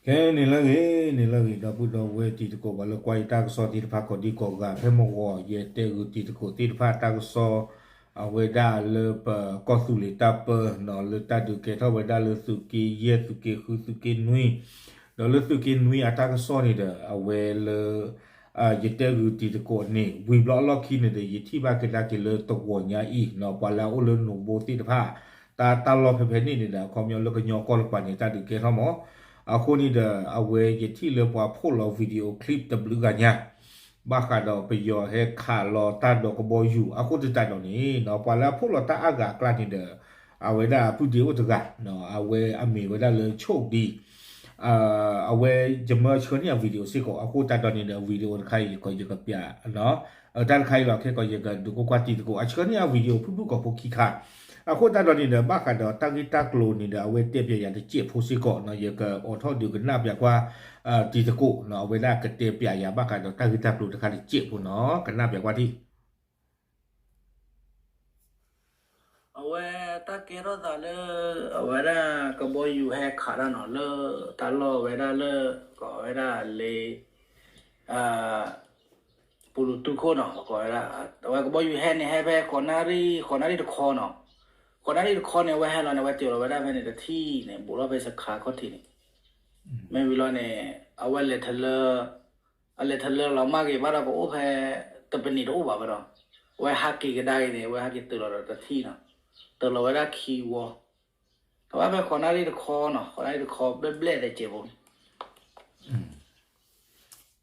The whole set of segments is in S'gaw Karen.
ခဲန့ၣ်လၢအဂ့ၤ န့ၣ်လၢအဂ့ၤ ဒီပုၢ်ဒီဝဲၢ်တံၤသကိး ပှၤလၢကွၢ်ယတၢ်ကစီၣ်သ့ၣ်တဖၣ် ကိးဒံကိးဂၤ ဖဲမုၢ်ဂီၤ ယတဲဂုာ်တံၤသကိးသ့ၣ်တဖၣ်တၢ်ကစီၣ် အဝဲဒၣ်လၢပကီၢ်သူလ့ၤတၢ်ပၢနီၤ လၢတၢ်ဒုးကဲထီၣ်ဝဲဒၣ်လၢသုးက့ယဲၢ် သုးက့ဃု သုးက့နွံ ဒီးလၢသုးက့နွံအတၢ်ကစီၣ်န့ၣ်ဒီး အဝဲလၢ ယတဲဂုာ်တံၤသကိးန့ၣ် ဝံၤဘျီအလီၢ်ခံန့ၣ်ဒီး ယထံၣ်ဘၣ်ကဒါက့ၤလၢတဂီၤညါအံၤနီၤ ပှၤလၢအအိၣ်လၢနိၣ်ဘိသ့ၣ်တဖၣ် တၢ်တၢ်လီၢ်ဖဲဖဲန့ၣ်န့ၣ်ဒီး အခီပညီလၢကညီကီၢ်တကပၤန့ၣ် တၢ်ဒုးကဲထီၣ်မး အဃိန့ၣ်ဒီး အဝဲယထံၣ်လၢပှၤဖီၣ်လီၤ video clip တဘျုးဂၤညါ ဘၣ်ဃးဒီးပယီၤဟဲခးလီၤတၢ်ဒီးကဘီယူၤ အဃိသတးဒီးန့ၣ်နီၤ ပှၤလၢအဖီၣ်လီၤတၢ်အါဂၤအကျါန့ၣ်ဒီး အဝဲဒၣ်အပုၢ်ဒ့အိၣ်တဂၤ အဝဲအမံၤဝဲဒၣ်လၢ ဆိၣ်ဒံ အဝဲယမၢဆှၢန့ၢ်အ video စ့ၢ်ကီး အဃိသတးဒီးန့ၣ်ဒီး video တခါအံၤ ယက ယကပျး တၢ်တခါအံၤလီၤ ခဲကီး ယကဒုးကွၢ်ကွၢ်တံၤသကိး အဆှၢန့ၢ်အ video ဖုၣ်ဖုၣ်ကိာ်ဖိခံခါ အဃိသတးဒီးန့ၣ်ဒီး ဘၣ်ဃးဒီးတၢ်ဂ့ၢ်တၢ်ကျိၤန့ၣ်ဒီး အဝဲတဲပျးယၤတစဲးဖိစ့ၢ်ကီးနီၤ ယကအိးထီၣ်ဒုးကနၣ်ပျးကွၢ် တံၤသကိးနီၤ အဝဲဒၣ်ကတဲပျးယၤဘၣ်ဃးဒီးတၢ်ဂ့ၢ်တၢ်ကျိၤတခါတစဲးဖိနီၤ ကနၣ်ပျးကွၢ်ထံၣ် အဝဲတၢ်ကဲထီၣ်သးလၢ အဝဲဒၣ်ကဘီယူၤဟဲခးတၢ်နီၤ လၢတၢ်လီၢ်ဝဲဒၣ်လၢ ကိးဝဲဒၣ်လၢ ပူၤလူၤတူၢ်ခိၣ်နီၤ ကိးဝဲဒၣ် အဝဲကဘီယူၤဟဲန့ၣ် ဟဲဖဲဃိးနၣ်ရံၣ် ဃိးနၣ်ရံၣ်တခီနီၤ ဃိးနၣ်ရံၣ်တခီန့ၣ် အဝဲဟဲလီၤန့ၣ် အဝဲတ့ၢ်လီၤဝဲဒၣ်ဖဲန့ၣ်တထံၣ်န့ၣ် ဘူးထီၣ်ဖဲစခါခီၣ်ထံးန့ၣ် မ့ၢ်ဝံၤလီၤန့ၣ် အဝဲလဲၤထလၢ အလဲၤထလၢလီၤမၢ်က့ၤဘၣ်ဒီး ကအိၣ်ဖဲ တပနံးတအိၣ်ဘၣ်ဝဲဒီး အဝဲဟးက့ၤကဒါက့ၤန့ၣ် အဝဲဟဲက့ၤတ့ၢ်လီၤဒီးတထံၣ်နီၤ တ့ၢ်လီၤဝဲဒၣ်ခံဝီ တဘၣ်ဖဲဃိးနၣ်ရံၣ်တခီနီၤ ဃိးနၣ်ရံၣ်တခီဘျဲၣ်ဘျဲၣ်သဲးစဲး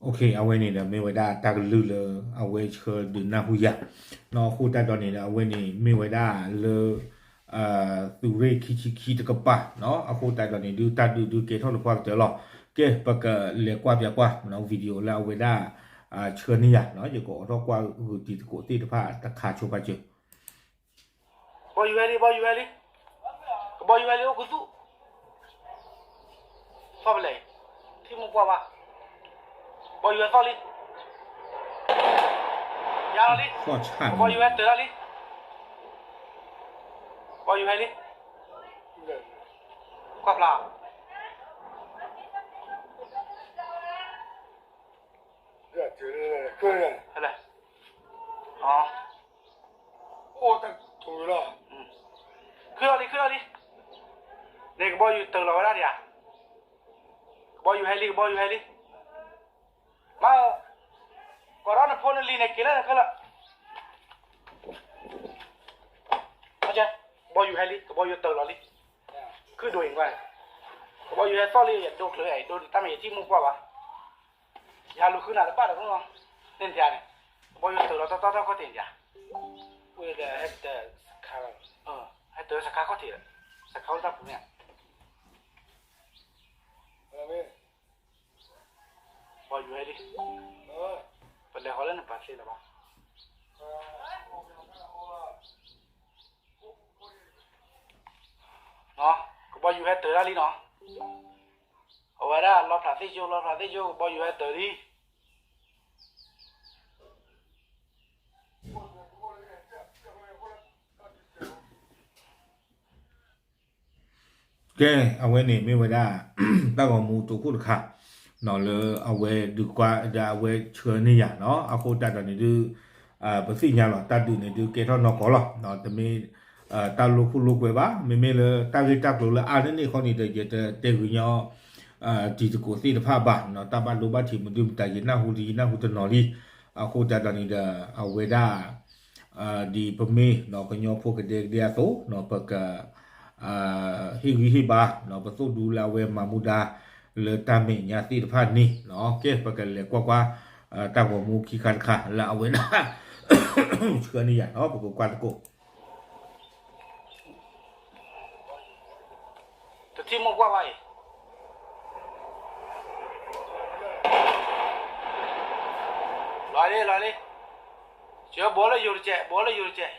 ဖိ အဝဲန့ၣ်ဒီးမ့ၢ်ဝဲဒၣ်တၢ်ကလုၢ်လၢ အဝဲဆှၢဒုးနၢ်ဟူယၤ နီၤ အဃိသတးဒီးန့ၣ်ဒီး အဝဲန့ၣ်မ့ၢ်ဝဲဒၣ်လၢ သုးရ့ၣ်ခံဆံခံတကပၤနီၤ အဃိသတးဒီးန့ၣ်ဒုး တၢ်ဒုးဒုးကဲထီၣ်လၢပှၤကတၢၢ်လီၤ ကဲ ပကလဲၤကွၢ်ပျးကွၢ်နီၤ video လၢအဝဲဒၣ် ဆှၢန့ၢ်ယၤနီၤ ယကအိးထီၣ်ကွၢ်ဂုာ်တံၤသကိးသ့ၣ်တဖၣ်တခါဆိပာ်စၢၤ ဘီယူၤဟဲလံ ဘီယူၤဟဲလံ ကဘီယူၤဟဲလံ အိၣ်ခူသူၣ် သီၣ်ဖဲလဲၣ် ထံၣ်မိၢ်ပှၢ်ဘၣ် ဘီယူၤဟဲသီၣ်လံ ယၤလီၤလံ ကဘီယူၤဟဲတၢၤတၢ်လံ ဘီယူၤဟဲလံ ကွၢ်ဖျါ ဖဲလဲၣ် အိၣ်တၢ်ထူလီၤ ခုၣ်လီၤလံ ခုၣ်လီၤလံ န့ၣ်ကဘီယူၤတၢၤလီၤဝဲဒၣ်ဒံးဧါ ကဘီယူၤဟဲလံ ကဘီယူၤဟဲလံ မါဧၢ ကိးထီၣ်နဖိနလံၤန့ၣ် က့ၤလၢနခဲလၢာ် ကဘီယူၤဟဲလံ ကဘီယူၤတၢၤလီၤလံ ခုၣ်ဒိၣ်အံၤကွၢ် ကဘီယူၤဟဲသီၣ်လံ ယဒိကျၢၤ ယဒိတၢ်မ့ၢ်ယထံၣ်မိၢ်ပှၢ်ဘၣ် ယဟးလူၤဃုနၤတဘၣ်ဒီး န့ၣ်ဒံးန့ၣ် ကဘီယူၤတၢၤလီၤတီတီတီခီၣ်ထံးဒံး ဟဲတၢၤစခါခီၣ်ထံး စခါအိၣ်တၢ်ပူၤန့ၣ် ကဘီယူၤဟဲလံ ပလဲၤဃီၤလၢနပာ်သ့လၢၤဘၣ် ကဘီယူၤဟဲတၢၤတၢ်လံနီၤ အဝဲဒၣ်လီဖျးသ့ၣ်ကၠိ လီဖျးသ့ၣ်ကၠိ ကဘီယူၤဟဲတၢၤလံ ကဲ အဝဲန့ၣ်မ့ၢ်ဝဲဒၣ် တၢ်ဂီၤမူတခိၣ်တခါ နီၤ လၢအဝဲဒုးကွၢ်ဒီးအဝဲဆှၢန့ၢ်ယၤနီၤ အဃိသတးဒီးန့ၣ်ဒုး ပသ့ၣ်ညါလီၤ တၢ်ဒုးန့ၣ်ဒုးကဲထီၣ်နီၢ်ကီၢ်လီၤ တမ့ၢ် တၢ်လိာ်ခိၣ်လိာ်ကွဲဘၣ် မ့မ့ၢ်လၢတၢ်ဂ့ၢ်တၢ်ကျိၤလၢအါန့ၢ်န့ၣ်ခီန့ၣ်ဒီး ယတတဲဂုာ်ညီ တံၤသကိးသ့ၣ်တဖၣ်ဘၣ်နီၤ တၢ်ဘၣ်ဒိဘၣ်ထံးမနုၤမတၤ ယနၢ်ဟူလံ ယနၢ်ဟူတနီၤလံ အဃိသတးဒီးန့ၣ်ဒီး အဝဲဒၣ် ဒ်ပမ့ၢ်နီၤ ကညီဖိကဒဲကဒဲအသိး ပက ဟ့ၣ်ဂံၢ်ဟ့ၣ်ဘါနီၤ ပသိၣ်ဒူလၢအဝဲမၤမူဒါ လၢတၢ်မဲာ်ညါသ့ၣ်တဖၣ်န့ၣ်နီၤ ကဲ ပကလဲၤကွၢ်ကွၢ် တၢ်ဂီၤမူခံခါတခါ လၢအဝဲဒၣ် ဆှၢန့ၢ်ယၤနီၤ ပကကွၢ်သကိး တထံၣ်မိၢ်ပှၢ်ဘၣ်အံၤ လီၤလံ လီၤလံ စၢၤဘီလၢယိၤတကဲး ဘီလၢယိၤတကဲး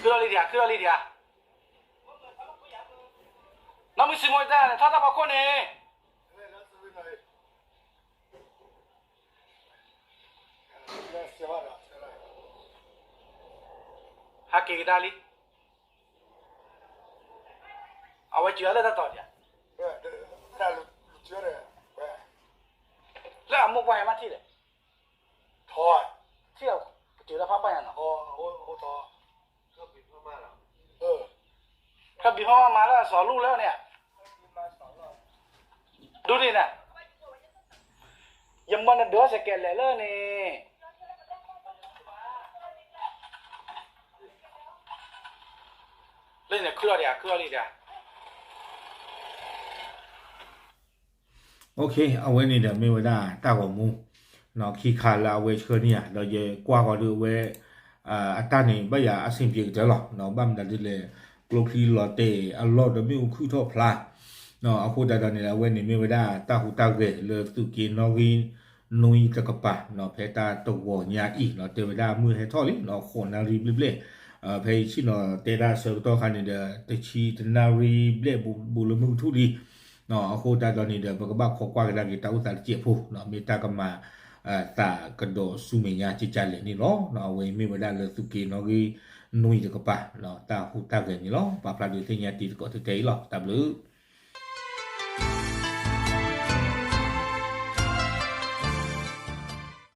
ခုၣ်လီၤလံဒံးဧါ ခုၣ်လီၤလံဒံးဧါ နီၢ်မုၢ်စံမိၢ်တၢ်န့ၣ် ထီၣ်တၢ်ဖီခိၣ်န့ၣ် ဟးက့ၤကဒါလံ. အဝဲစၢၤလၢတၢ်တီၤဒံးဧါ, လၢအမိၢ်ပှၢ်ဟဲမးထံၣ်လဲၣ်, ထံၣ်, ကစၢၤလၢဖးပှၢ်ညါနီၤ, ခီဘံးဖီမၤလၢအစီၤလူၢ်လၢန့ၣ်, ဒ်န့ၣ်န့ၣ်, ယမၤနဒၢးစကဲးလဲၣ်လၢန့ၣ် လၢန့ၣ်ခုၣ်လီၤဒံး ခုၣ်လီၤလံဒံး. အဝဲန့ၣ်ဒီးမ့ၢ်ဝဲဒၣ်တၢ်ဂီၤမူ ခံခါလၢအဝဲဆှၢန့ၢ်ဧါ ဒီးယကွၢ်ဃီၤဒုးအဝဲ အတၢ်န့ၣ် ဘၣ်ယၤအဆင်ပြေကတၢၢ်လီၤ. ဘၣ်မနုၤဒ်လဲၣ် ကျိချံလီၤတဲာ်အလီၢ်ဒီးမ့ၣ်အူခုၣ်ထီၣ်ဖျါ အဃိသတးဒီးန့ၣ် အဝဲန့ၣ်မ့ၢ်ဝဲဒၣ်တၢ်ဟူးတၢ်ဂဲၤလၢသုးက့နီၣ်ဂံၢ်နွံတကပၤ ဖဲတၢ်တဝီၤညါအံၤ တဲဝဲဒၣ်မုၢ်ဟဲထီၣ်လံ ဃိးနၣ်ရံၣ်ဘျဲၣ်ဘျဲၣ်, ဖဲယဆ့ၣ်နီၤတဲတၢ်ဆၢကတီၢ်ခါန့ၣ်ဒီး တဆံတနၣ်ရံၣ်ဘျဲၣ်ဘူးလၢမုၢ်ကထူၣ်လံ. အဃိသတးဒီးန့ၣ်ဒီး ပကဘၣ်ခိးကွၢ်ကဒါက့ၤတၢ်အိၣ်သးတစဲးဖိ မ့ၢ်တၢ်ကမၤသးကဒီးဆူမဲာ်ညါကကလဲၣ်န့ၣ်လီၤ. အဝဲမ့ၢ်ဝဲဒၣ်လၢသုးက့နီၣ်ဂံၢ်နွံတကပၤ တၢ်ဟူးတၢ်ဂဲၤန့ၣ်လီၤ. ပာ်ဖျါဒုးသ့ၣ်ညါတံၤသကိးထဲအံၤလီၤ. တၢ်ဘျုး